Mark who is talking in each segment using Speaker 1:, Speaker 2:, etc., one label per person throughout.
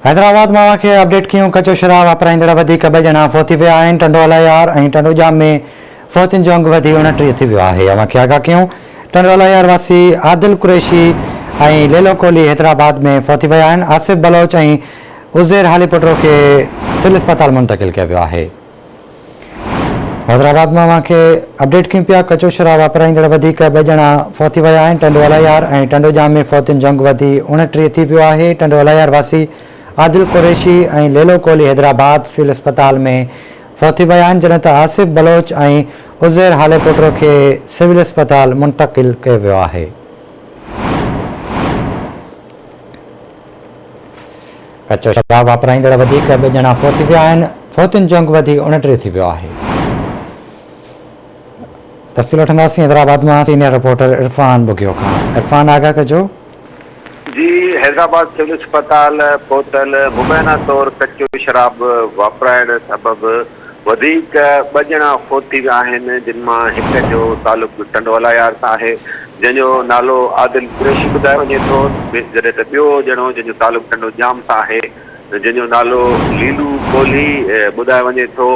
Speaker 1: حيدرآباد مان اوهان کي اپڊيٽ ڪيون ڪچو شراب واپرائيندڙ وڌيڪ ٻه ڄڻا فوت ٿي ويا آهن ٽنڊو الهيار ۽ ٽنڊو ڄام ۾ فوتين جو انگ وڌي 29 ٿي ويو آهي اوهان کي آگاهه ڪيون ٽنڊو الهيار واسي عادل قريشي ۽ ليلو ڪولهي حيدرآباد ۾ فوت ٿي ويا آهن آصف بلوچ ۽ عزير هاليپوٽو کي سول اسپتال منتقل ڪيو ويو آهي. حيدرآباد مان اوهان کي اپڊيٽ ڪيون پيا ڪچو شراب واپرائيندڙ وڌيڪ ٻه ڄڻا فوت ٿي ويا آهن ٽنڊو الهيار ۽ ٽنڊو ڄام ۾ فوتين جو انگ وڌي 29 ٿي ويو آهي ٽنڊو الهيار واسي عادل قريشي ۽ ليلو ڪولهي حيدرآباد سول اسپتال ۾ فوت ٿي ويا آهن جڏهن ته آصف بلوچ ۽ عزير هاليپوٽو کي سول اسپتال منتقل ڪيو ويو آهي. ڪچو شراب واپرائيندڙ وڌيڪ ٻه ڄڻا فوت ٿي ويا آهن، فوتين جو انگ وڌي 29 ٿي ويو آهي. تفصيل وٺنداسين حيدرآباد مان سينيئر رپورٽر عرفان ٻگهيو کان. عرفان آگاهه ڪجو.
Speaker 2: جي حيدرآباد سول اسپتال پهتل مبينا طور ڪچو شراب واپرائڻ سبب وڌيڪ ٻه ڄڻا فوت ٿي ويا آهن، جن مان هڪ جو تعلق ٽنڊو الايار سان آهي، جنهن جو نالو عادل قريشي ٻڌايو وڃي ٿو، جڏهن ته ٻيو ڄڻو جنهن جو تعلق ٽنڊو ڄام سان آهي، جنهن جو نالو ليلو ڪولهي ٻڌايو وڃي ٿو.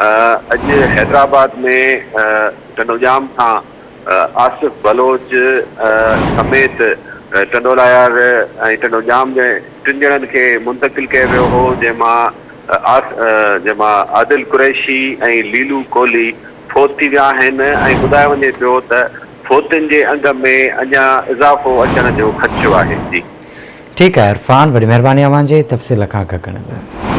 Speaker 2: اڄ حيدرآباد ۾ ٽنڊو ڄام کان آصف بلوچ سميت ٽنڊو الايار ۽ ٽنڊو ڄام جي ٽن ڄڻن کي منتقل ڪيو ويو هو، جنهن مان جنهن مان عادل قريشي ۽ ليلو ڪولهي فوت ٿي ويا آهن ۽ ٻڌايو وڃي پيو ته فوتين جي انگ ۾ اڃا اضافو اچڻ جو خدشو آهي. جي.
Speaker 1: ٺيڪ آهي عرفان وڏي مهرباني اوهان جي تفصيل کان آگاهه ڪرڻ لاء.